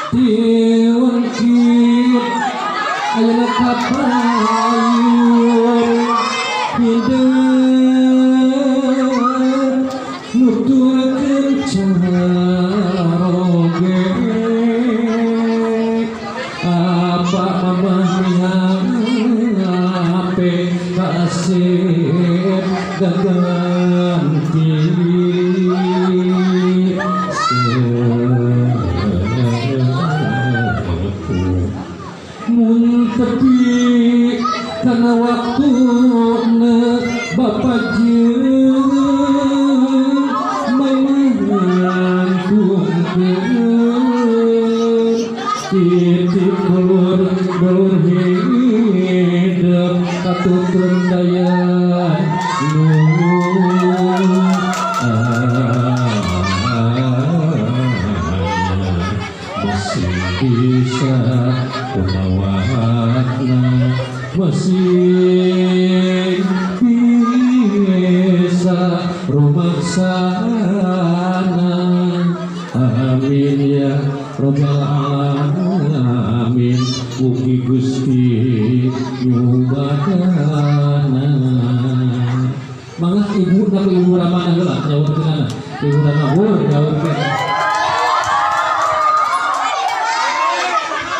Tiwengkit ayeuna kapayun hideung nuturkeun caroge apa mamah mihape kasih gaganti mun tepi kana waktuna bapak jeung mamah ngangkungkeun titip dulur dulur hidup katuturun daya nu masih bisa kumawatna masih bisa rumaksana. Amin ya robbal alamin. Mugi Gusti nyubadana. Mangga ibu na ibu ramana heula nyaurkeunana. Ibu rama hur nyaurkeun.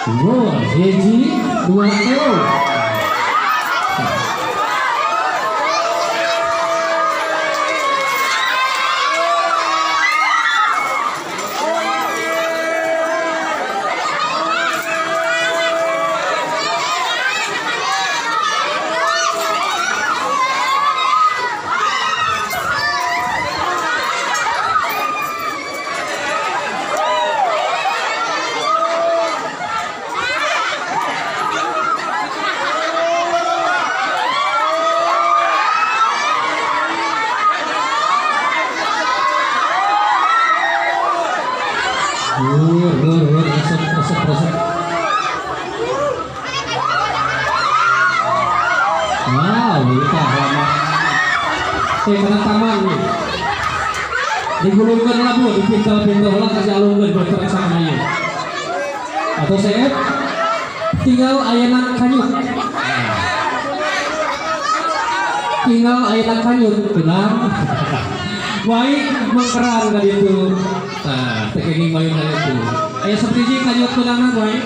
Dua, hiji, dua, telu. Resep. Wow, kita lama. Teh kana taman nih. Digulungkeun lah bu, dipintal-pintal lah kasih alungkeun berterek sama ieu. Atau saya tinggal ayeuna kanyut. Tinggal ayeuna kanyut tenang. Wae mengkeran ka ditu. Tah, teh kenging mayun ka ditu. Aya sapiji kanyut kunangna wae.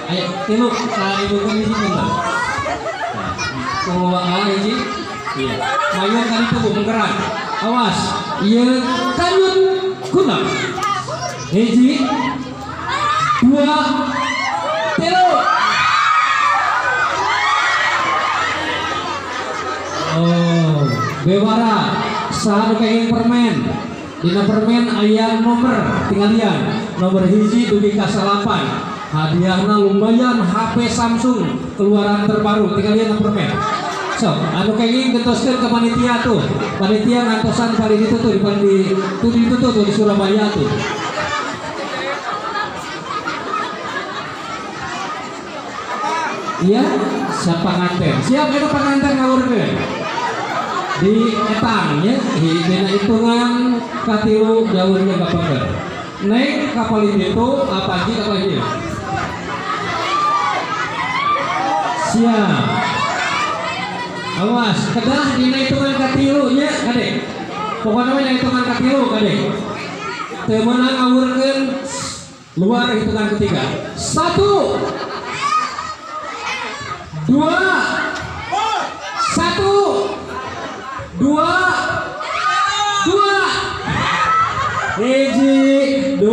Aya tilu ka ibu kan hiji bentar. Kumaha hiji? Iya. Mayun ka ditu bu mengkeran. Awas, ieu kanyut kunang. Hiji, dua, tilu. Oh, bewara saha nu kenging permen. Dina permen aya nomor tinggalian nomor hiji dugi ka 8. Hadiahna lumayan HP Samsung keluaran terbaru tinggalian permen. So, anu kenging getoskeun ke panitia tuh. Panitia ngantosan kali itu tuh di itu tuh di Surabaya tuh. Iya, siapa pengantin? Siap itu pengantin ngawurkeun. Di etang ya, dina hitungan katilu jauhnya kapakeun. Neng kapal itu apa sih kapal itu? Siap. Awas, kedah dina hitungan katilu nya kade. Pokoknya mah hitungan katilu kade. Teu meunang ngawurkeun luar hitungan ketiga. 1 2 1 2 2 1 2 3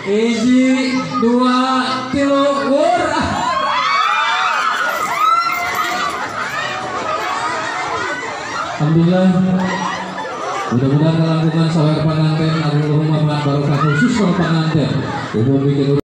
1 2 3 wur. Alhamdulillah, mudah-mudahan melakukan sawer panganten, Allahumma barokah khusus panganten. Umum bikin